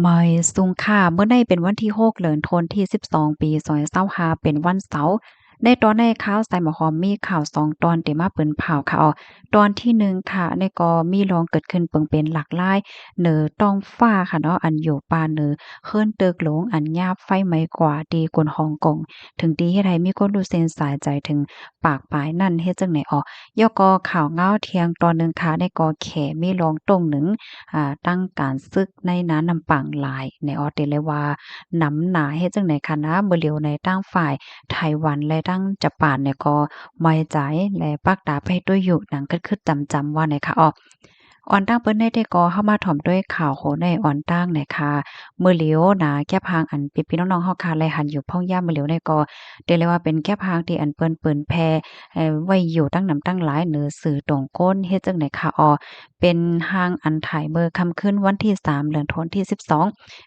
ມາຍສຸງຄ່າ ມື້ໃນເປັນວັນທີຫົກ ເດືອນທັນວາທີສິບສອງ ປີສອງພັນຊາວຫ້າ ເປັນວັນເສົາ. ໃນຕອນໃນຂ່າວສາຍໝາກຫອມມີຂ່າວສອງຕອນທີ່ມາປຶ້ນພາວຄ່ະເນາະ. ຕອນທີໜຶ່ງຄ່ະ ໃນກໍມີເລື່ອງເກີດຂຶ້ນເບິ່ງເປັນຫຼາກຫຼາຍເໜືອທ້ອງຟ້າຄ່ະເນາະ ອັນຢູ່ປ່າເໜືອເຮືອນຕຶກຫຼົງ ອັນຍາບໄຟໄໝ້ກວ່າທີ່ກຸນຮອງກົງ ເຖິງທີ່ເຮັດໃຫ້ມີຄົນຮູ້ເສັ້ນສາຍໃຈເຖິງປາກປາຍນັ້ນ ເຮັດຈັ່ງໃດເອາະ. ແລ້ວກໍຂ່າວງາວທ່ຽງຕອນໜຶ່ງຄ່ະ ໃນກໍແຂມີລອງຕົງໜຶ່ງ ອ່າ ຕັ້ງການສຶກໃນນານ້ຳປາງຫຼາຍໃນອອສເຕຣເລຍວ່ານຳໜາ ເຮັດຈັ່ງໃດຄັນນະ ມື້ຫຼຽວໃນທາງຝ່າຍໄຕ້ຫວັນ ແລະ ທາງຈະປານເນຍ ກໍໄວ້ໃຈ ແລະ ປັກຕາໄປຕົວຢູ່ໜັງຄຶດໆຈຳໆ ວ່າໃນຄະອອກ. ອອນຕັ້ງເປີດໃນແຕ່ກໍເຮົາມາຖ່ອມດ້ວຍຂ່າວໂຫໃນອອນຕັ້ງໃນຄະ ມື້ຫຼຽວນະ ແຄບຮ່າງອັນພີ່ໆນ້ອງໆເຮົາຄະ ແລະ ຫັນຢູ່ພອງຍາມມື້ຫຼຽວໃນກໍ ເດເລວ່າເປັນແຄບຮ່າງທີ່ອັນເພິ່ນເຜີຍແຜ່ ເອີ ໄວ້ຢູ່ຕັ້ງນຳຕັ້ງຫຼາຍເໜືອສື່ຕົງກົ້ນ ເຮັດຈັ່ງໃດຄະອອກ. ເປັນຮ່າງອັນຖ່າຍເມື່ອຄ່ຳຄືນວັນທີສາມ ເດືອນທັນວາທີສິບສອງ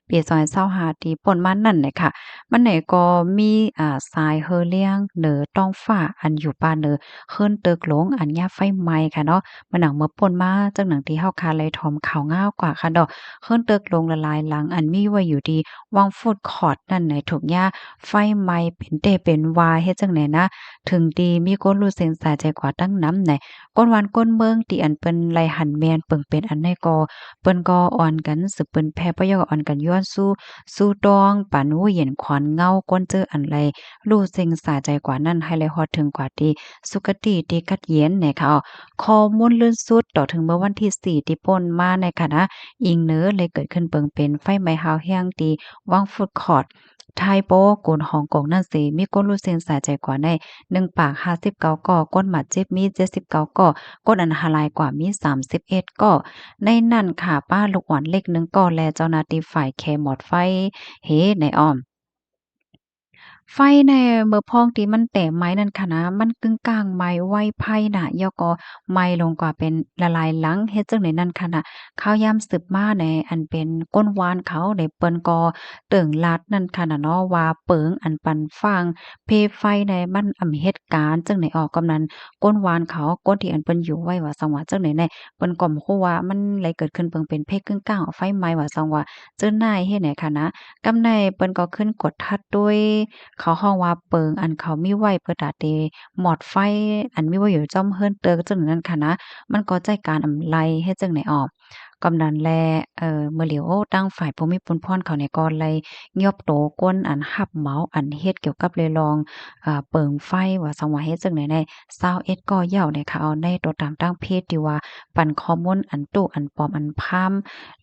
ປີສອງພັນຊາວຫ້າ ທີ່ພົ້ນມານັ້ນແຫຼະຄ່ະ. ມັນໃນກໍມີ ອ່າ ສາຍເຮືອລຽງເໜືອທ້ອງຟ້າ ອັນຢູ່ປ່າເໜືອເຮືອນຕຶກຫຼົງ ອັນຍາບໄຟໄໝ້ຄ່ະເນາະ. ເມື່ອໜັງເມື່ອພົ້ນມາ ຈັ່ງໜັງທີ່ເຮົາຄະໄດ້ຖ່ອມຂ່າວງາວກວ່າຄ່ະເນາະ. ເຮືອນຕຶກຫຼົງຫຼາຍໆຫຼັງ ອັນມີໄວ້ຢູ່ທີ່ວັງຟຸດຄອດນັ້ນໃນ ຖືກຍາບໄຟໄໝ້ເປັນແຕ່ເປັນວ່າ ເຮັດຈັ່ງໃດນະ ເຖິງທີ່ມີຄົນຮູ້ເສັ້ນສາຍໃຈກວ່າຕັ້ງນຳໃນ ຄົນບ້ານຄົນເມືອງທີ່ອັນເພິ່ນໄດ້ຫັນແມ່ນເບິ່ງເປັນອັນໃດກໍ ເພິ່ນກໍອ່ອນກັນສືບເຜີຍແຜ່ ບໍ່ຢາກອ່ອນກັນຍ້ອນຊູ່ ຊູ່ຕ້ອງ ປັນຫູເຢັນຂວັນເງົາ ຄົນເຈີອັນໄດ້ຮູ້ເສັງສາໃຈກວ່ານັ້ນ ໃຫ້ໄດ້ຮອດເຖິງກວ່າທີ່ສຸຄະຕິທີ່ກັດເຢັນແນ່ຄ່ະ. ຂໍ້ມູນລື່ນສຸດຕໍ່ເຖິງເມື່ອວັນທີສີ່ ທີ່ພົ້ນມາໃນຂະນະ ອີງເໜີໄດ້ເກີດຂຶ້ນເບິ່ງເປັນໄຟໄໝ້ຮ້າວແຮງທີ່ວັງຟຸດຄອດ ໄທໂປ ກຸນຮອງກົງນັ້ນເສ ມີຄົນຮູ້ເສັງສາໃຈກວ່າໃນ ໜຶ່ງປາກຫ້າສິບເກົ້າກໍ ຄົນບາດເຈັບມີເຈັດສິບເກົ້າກໍ ຄົນອັນຕະລາຍກວ່າມີສາມສິບເອັດກໍ ໃນນັ້ນຂ້າປ້າລູກອ່ອນເລັກໜຶ່ງກໍ ແລະ ເຈົ້າໜ້າທີ່ຝ່າຍແຄມອດໄຟເຮໃນອ້ອມ ໄຟໃນເມື່ອພ້ອງທີ່ມັນແຕ່ໄໝ້ນັ້ນຂະນະ ມັນກຶ່ງກ້າງໄໝ້ໄວໄພນະ ແລ້ວກໍໄໝ້ລົງກວ່າເປັນຫຼາຍໆຫຼັງ ເຮັດຈັ່ງໃດນັ້ນຂະນະ ຂ່າວຍາມສືບມາໃນອັນເປັນຄົນບ້ານເຂົາໃນເພິ່ນກໍເຕີງລາດນັ້ນຂະນະເນາະ ວ່າເປິງອັນປັນຟາງ ເພໄຟໃນມັນອຳເຮັດການຈັ່ງໃດອອກ ກຳນັ້ນຄົນບ້ານເຂົາ ຄົນທີ່ອັນເພິ່ນຢູ່ໄວ້ວ່າສັງວ່າຈັ່ງໃດໃນ ເພິ່ນກໍບໍ່ຮູ້ວ່າມັນໄດ້ເກີດຂຶ້ນເບິ່ງເປັນເພກຶ່ງກ້າງ ໄຟໄໝ້ວ່າສັງວ່າເຈີນາຍເຮັດໃນຂະນະ ກຳໃນເພິ່ນກໍຂຶ້ນກວດທັດດ້ວຍ ເຂົາຮ້ອງວ່າເປິງອັນເຂົາມີໄວ້ເພື່ອຕາເຕມອດໄຟ ອັນມີໄວ້ຢູ່ຈອມເຮືອນຕຶກຈັ່ງນັ້ນຂະນະ ມັນກໍໃຊ້ການອຳໄລເຮັດຈັ່ງໃດອອກ. ກຳນັ້ນແລະ ເອີ ມື້ຫຼຽວ ໂອ ທາງຝ່າຍຜູ້ມີບຸນພອນເຂົານີ້ກໍໄດ້ຍອບໂຕຄົນອັນຮັບເໝົາ ອັນເຮັດກ່ຽວກັບເລື່ອງ ເອີ ເປິງໄຟວ່າສັງວ່າເຮັດຈັ່ງໃດໃນຊາວເອັດກໍເຍົາໃນຂ່າວ ໃນຕົວຕາມທາງເພຈທີ່ວ່າປັນຂໍ້ມູນອັນຕູ້ ອັນປອມ ອັນພາມ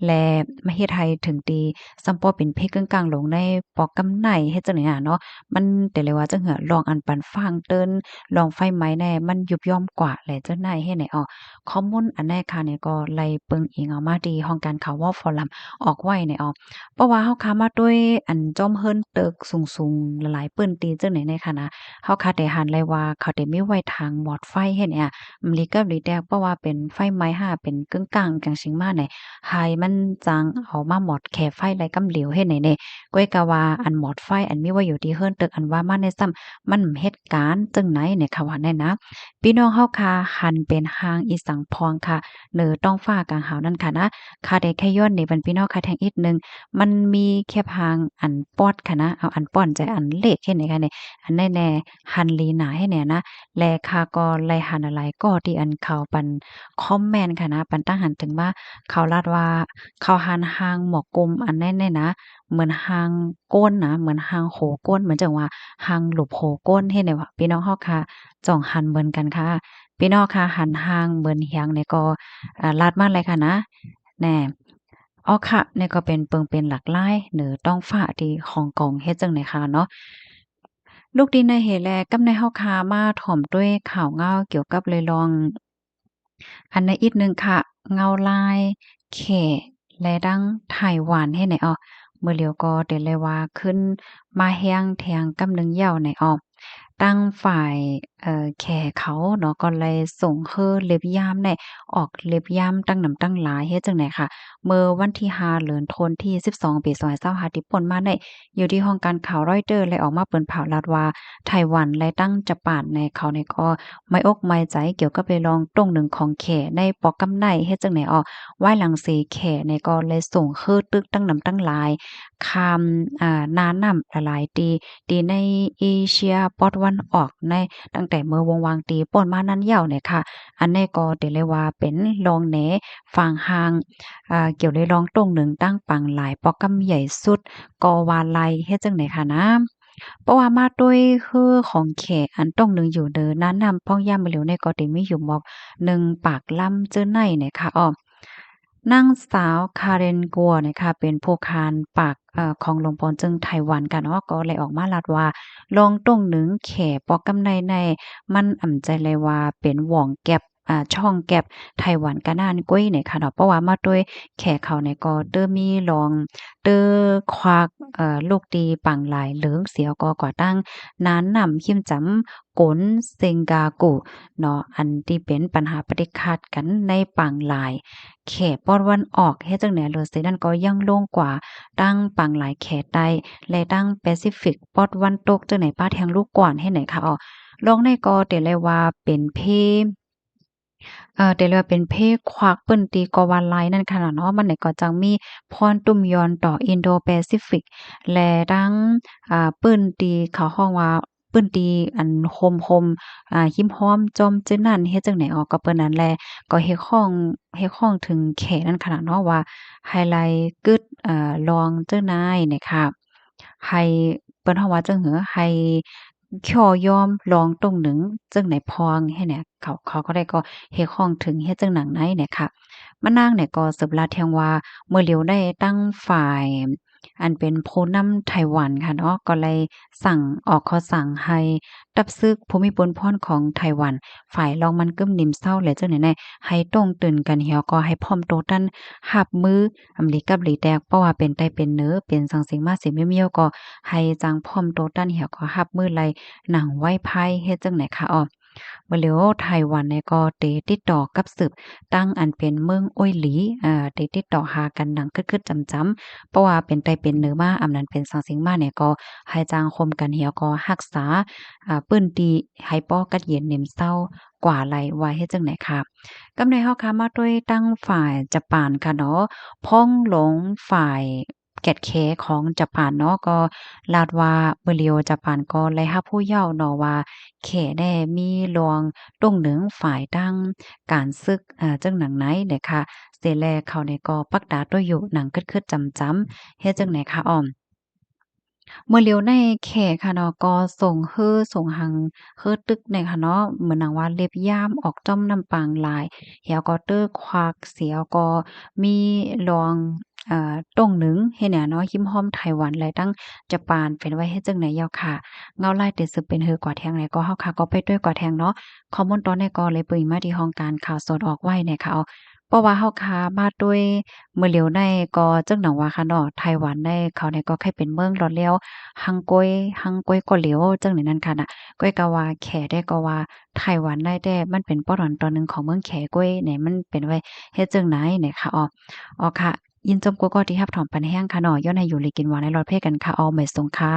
ແລະ ມາເຮັດໃຫ້ເຖິງທີ່ສ່ຳປໍເປັນເພກຶ່ງກ້າງລົງໃນປອກກຳໃນເຮັດຈັ່ງໃດນະເນາະ ມັນແຕ່ເລີຍວ່າຈັ່ງເຫືອ ລອງອັນປັນຟາງເຕີນ ລອງໄຟໄໝ້ແນ່ ມັນຍຸບຍ່ອມກວ່າ ແລະ ເຈົ້ານາຍເຮັດໃນອອກ ຂໍ້ມູນອັນໃນຄ່ານີ້ກໍໄດ້ເບິ່ງອີງເອົາມາທີ່ຫ້ອງການຂ່າວ World Forum ອອກໄວ້ໃນອອກ ເພາະວ່າເຮົາຄາມາດ້ວຍອັນຈອມເຮືອນຕຶກສູງໆ ຫຼາຍໆພື້ນທີ່ຈັ່ງໃດໃນຂະນະ ເຮົາຄາໄດ້ຫັນໄດ້ວ່າເຂົາໄດ້ມີໄວ້ທາງມອດໄຟເຮັດແນວ ອາ ມັນຫຼີກັບຫຼີແຕກ ເພາະວ່າເປັນໄຟໄໝ້ຫາເປັນກຶ່ງກ້າງຈັ່ງຊີ້ມາໃນ ໃຫ້ມັນຈັ່ງເອົາມາມອດແຄໄຟໄດ້ກຳຫຼຽວເຮັດໃດແນ່ ກ້ອຍກະວ່າອັນມອດໄຟອັນມີໄວ້ຢູ່ທີ່ເຮືອນຕຶກອັນວ່າມາໃນຊ້ຳ ມັນເຮັດການຈັ່ງໃດໃນຄະວ່າແນ່ນະ ພີ່ນ້ອງເຮົາຄາ ຫັນເປັນຮ່າງອີ່ສັງພອງຄະ ເໜີທ້ອງຟ້າກາງຫາວນັ້ນຄະນະ ຄາໄດ້ຂະຍ້ອນໃນບັນພີ່ນ້ອງຄາແທ່ງອີກໜຶ່ງ ມັນມີແຄບຮ່າງອັນປອດຄະນະ ເອົາ ອັນປອດໃຈອັນເລກເຮັດໃດຄະນີ້ ອັນໃດແນ່ ຫັນລີໜາເຮັດແນ່ນະ ແລະ ຄາກໍໄດ້ຫັນຫຼາຍໆກໍທີ່ອັນເຂົາປັນຄອມເມັນຄະນະ ປັນຕາງຫັນເຖິງວ່າ ເຂົາລາດວ່າ ເຂົາຫັນຮ່າງໝໍກຸມອັນໃດແນ່ນະ ເໝືອນຮ່າງ ກົ້ນນະ ເໝືອນຮ່າງໂຫກ້ນ ເໝືອນຈັ່ງວ່າຮ່າງຫຼຸບໂຫກົ້ນ ເຮັດໃດວ່າ ພີ່ນ້ອງເຮົາຄະ ຈ່ອງຫັນເໝືອນກັນຄະ ພີ່ນ້ອງຄະ ຫັນຮ່າງເໝືອນຫຍັງໃດກໍ ອາ ລາດມາໄດ້ຄະນະ ແນ່ ເອົາຄະ ນີ້ກໍເປັນເບິ່ງເປັນຫຼາກຫຼາຍເໜີທ້ອງຟ້າທີ່ຮົງກົງ ເຮັດຈັ່ງໃດຄະເນາະ ລູກດີນໃນເຮແລ ກຳໃນເຮົາຄະ ມາຖ່ອມດ້ວຍຂ່າວງາວກ່ຽວກັບເລື່ອງ ອັນໃນອີກໜຶ່ງຄະ ເງົາລາຍ ແຂ ແລະ ດັ່ງໄທຫວັນເຮັດໃນອອກ ມື້ຫຼຽວກໍເດເລຍວ່າຂຶ້ນມາແຮງແທງກຳໜຶ່ງເຍົາໃນອອກ ທາງຝ່າຍ ເອີ ແຂເຂົາເນາະ ກໍໄດ້ສົ່ງເຮືອເລັບຢາມນີ້ອອກເລັບຢາມຕັ້ງນຳຕັ້ງຫຼາຍ. ເຮັດຈັ່ງໃດຄະ? ເມື່ອວັນທີຫ້າ ເດືອນ ໂທນທີສິບສອງ ປີສອງພັນຊາວຫ້າ ທີ່ຜ່ານມານີ້ ຢູ່ທີ່ຫ້ອງການຂ່າວຣອຍເຕີໄດ້ອອກມາເປີດເຜີາລາວວ່າ ໄຕ້ຫວັນ ແລະ ທັງຈະປານໃນເຂົານີ້ກໍໄໝ້ອົກໄໝ້ໃຈກ່ຽວກັບເລື່ອງຕົງໜຶ່ງຂອງແຂໃນປອກກຳໄນ. ເຮັດຈັ່ງໃດອອກ? ວາຍຫຼັງເສແຂນີ້ກໍໄດ້ສົ່ງເຮືອຕຶກຕັ້ງນຳຕັ້ງຫຼາຍ ຂ້າມ ອ່າ ນ່ານນ້ຳຫຼາຍໆ ທີ່ ທີ່ໃນເອເຊຍປອດວັນອອກໃນ ຕັ້ງແຕ່ເມື່ອວົງວາງທີ່ຜ່ານມານັ້ນແລ້ວນີ້ຄະ. ອັນນີ້ກໍຖືໄດ້ວ່າເປັນລອງແນຝາງຫ່າງ ອ່າ ກ່ຽວເລື່ອງຕົງໜຶ່ງຕັ້ງປາງລາຍປອກກຳໃຫຍ່ສຸດກໍວ່າໄດ້. ເຮັດຈັ່ງໃດຄະນະ? ເພາະວ່າມາດ້ວຍເຮືອຂອງແຂອັນຕົງໜຶ່ງຢູ່ເດີນ່ານນ້ຳພອງຢາມມື້ຫຼຽວນີ້ກໍໄດ້ມີຢູ່ໝອກໜຶ່ງປາກລຳເຈີໃນນີ້ຄະ. ອ້ອ ນາງສາວ ຄາເຣນ ກົວ ນີ້ຄະ ເປັນຜູ້ຄ້ານປາກ ເອີ ຂອງຫຼວງປອນເຈີງໄຕ້ຫວັນກະເນາະ ກໍໄດ້ອອກມາລາດວ່າ ລອງຕົງໜຶ່ງແຂປອກກຳໄນໃນ ມັນອຳຈະໄດ້ວ່າເປັນຫວ່ອງແກັບ ອ່າ ຊ່ອງແກັບໄຕ້ຫວັນກະນັ້ນກ້ວຍນີ້ຄະເນາະ. ເພາະວ່າມາດ້ວຍແຂເຂົານີ້ກໍເຕີມີລອງ ເຕີຄວັກ ເອີ ລູກຕີປາງລາຍເຫຼືອງສຽວກໍກວ່າຕັ້ງນ່ານນ້ຳຫິມຈຳ ກົນເຊັງກາກຸເນາະ ອັນທີ່ເປັນບັນຫາປະຕິຂັດກັນໃນປາງລາຍແຂປອດວັນອອກ. ເຮັດຈັ່ງໃດເລີເສນັ້ນກໍຍັງລົງກວ່າຕັ້ງປາງລາຍແຂໃຕ້ ແລະ ຕັ້ງແປຊີຟິກປອດວັນຕົກ ຈັ່ງໃດປາແທ່ງລູກກວານເຮັດໃດຄະ. ອອ ລອງໃນກໍເຕເລວ່າເປັນເພ ເອີ ເຕເລວ່າເປັນເພຄວັກພື້ນທີ່ກໍວ່າໄດ້ນັ້ນຂະໜາດເນາະ ມັນໃດກໍຈັ່ງມີພອນຕຸ້ມຍອນຕໍ່ອິນໂດແປຊີຟິກ ແລະ ທັງ ອ່າ ພື້ນທີ່ເຂົາຮ້ອງວ່າ ພື້ນທີ່ອັນໂຮມໆ ອ່າ ຮິມຮ້ອມຈອມເຈົ້ານັ້ນ ເຮັດຈັ່ງໃດອອກ ກໍເປັນນັ້ນແຫຼະ ກໍຮຽກຮ້ອງ ຮຽກຮ້ອງເຖິງແຂນັ້ນຂະໜາດເນາະວ່າ ໃຫ້ໄລ່ກຶດ ເອີ ລອງເຈົ້ານາຍນີ້ຄະ ໃຫ້ ເພິ່ນຮ້ອງວ່າຈັ່ງໃດ ໃຫ້ຂໍຍອມລອງຕົງໜຶ່ງ ຈຶ່ງໃນພອງ ເຮັດແນວ ເຂົາ ເຂົາກໍໄດ້ກໍຮຽກຮ້ອງເຖິງເຮັດຈັ່ງໜັງໃນນີ້ຄະ. ມານາງນີ້ກໍສືບລາດແທງວ່າ ມື້ຫຼຽວໃນທາງຝ່າຍ ອັນເປັນຜູ້ນຳໄຕ້ຫວັນຄະເນາະ ກໍໄດ້ສັ່ງ ອອກຂໍ້ສັ່ງໃຫ້ ທັບຊຶກພູມີປຸນພອນຂອງໄຕ້ຫວັນ ຝ່າຍລອງມັນກຶມນິມເຊົາ ແລະ ຈັ່ງໃດແນ່ ໃຫ້ຕົງຕື່ນກັນ ແລ້ວກໍໃຫ້ພ້ອມໂຕຕັນຮັບມື ອຳລີກັບລີແຕກ ເພາະວ່າເປັນໄຕເປັນເໜີ ເປັນສັງສິງມາສິມມຽວໆ ກໍໃຫ້ຈັ່ງພ້ອມໂຕຕັນ ແລ້ວກໍຮັບມືໄລ່ໜັງໄວໄພ ເຮັດຈັ່ງໃດຄະ. ອອ ມື້ຫຼຽວໄຕ້ຫວັນນີ້ກໍໄດ້ຕິດຕໍ່ກັບສືບຕັ້ງອັນເປັນເມືອງໂອຍຫຼີ ເອີ ໄດ້ຕິດຕໍ່ຫາກັນໜັງຄຶດໆຈຳໆ ເພາະວ່າເປັນໄຕເປັນເໜີມາ ອຳນັ້ນເປັນສັງສິງມານີ້ ກໍໃຫ້ຈັ່ງໂຮມກັນ ແລ້ວກໍຮັກສາ ອາ ພື້ນທີ່ໃຫ້ປໍກັດເຢັນນິມເຊົາກວ່າໄລ່ ວ່າເຮັດຈັ່ງໃດຄະ. ກັບໃນເຮົາຄະມາດ້ວຍທາງຝ່າຍຈະປານຄະເນາະ ພອງຫຼວງຝ່າຍ ແກດແຄຂອງຈະປານເນາະ ກໍລາດວ່າມື້ຫຼຽວຈະປານກໍໄດ້ຮັບຮູ້ແລ້ວເນາະວ່າ ແຂແດ່ມີລອງຕົງໜຶ່ງຝ່າຍທາງການຊຶກ ເອີ ຈຶ່ງໜັງໃນເດ້ຄະ ເສແລເຂົານີ້ກໍປັກຕາຕົວຢູ່ໜັງຄຶດໆຈຳໆ ເຮັດຈັ່ງໃດຄະ. ອອມ ມື້ຫຼຽວໃນແຂຄະເນາະ ກໍສົ່ງເຮືອ ສົ່ງຫາງເຮືອຕຶກໃນຄະເນາະ ເໝືອນໜັງວ່າເລັບຢາມອອກຈອມນ້ຳປາງລາຍ ແລ້ວກໍເຕີຄວັກ ແລ້ວກໍມີລອງ ເອີ ຕົງໜຶ່ງເຮັດແນວເນາະ ຮິມຮ້ອມໄຕ້ຫວັນ ແລະ ທັງຈະປານ ເປັນໄວ້ເຮັດຈັ່ງໃດແລ້ວຄະ. ເຫງົາລາຍຕິດສືບເປັນເຮືອກວ່າແທງໃດ ກໍເຮົາຄະກໍໄປດ້ວຍກວ່າແທງເນາະ. ຂໍ້ມູນຕອນໃດກໍເລີຍປຶງມາທີ່ຫ້ອງການຂ່າວສົດອອກໄວ້ໃນຄະ. ເພາະວ່າເຮົາຄະມາດ້ວຍ ມື້ຫຼຽວໃນກໍຈຶ່ງໜັງວ່າຄະເນາະ ໄຕ້ຫວັນໃນເຂົາໃນກໍໃຄ່ເປັນເມືອງລອດແລ້ວ ຮັງກວຍ ຮັງກວຍກໍຫຼຽວ ຈັ່ງໃນນັ້ນຄະນະ. ກວຍກະວ່າແຂແທ້ກໍວ່າ ໄຕ້ຫວັນໃນແທ້ ມັນເປັນປອດວັນຕອນໜຶ່ງຂອງເມືອງແຂກວຍໃນ ມັນເປັນໄວ້ເຮັດຈັ່ງໃດໃນຄະ. ອອ ອອກຄະ ຍິນຊົມກູ່ກໍທີ່ຮັບຖອມປັນແຮງຄະເນາະ ຍ້ອນໃຫ້ຢູ່ດີກິນຫວານ ໃຫ້ລອດເພກັນຄະ. ອອ ໄໝສົງຄະ.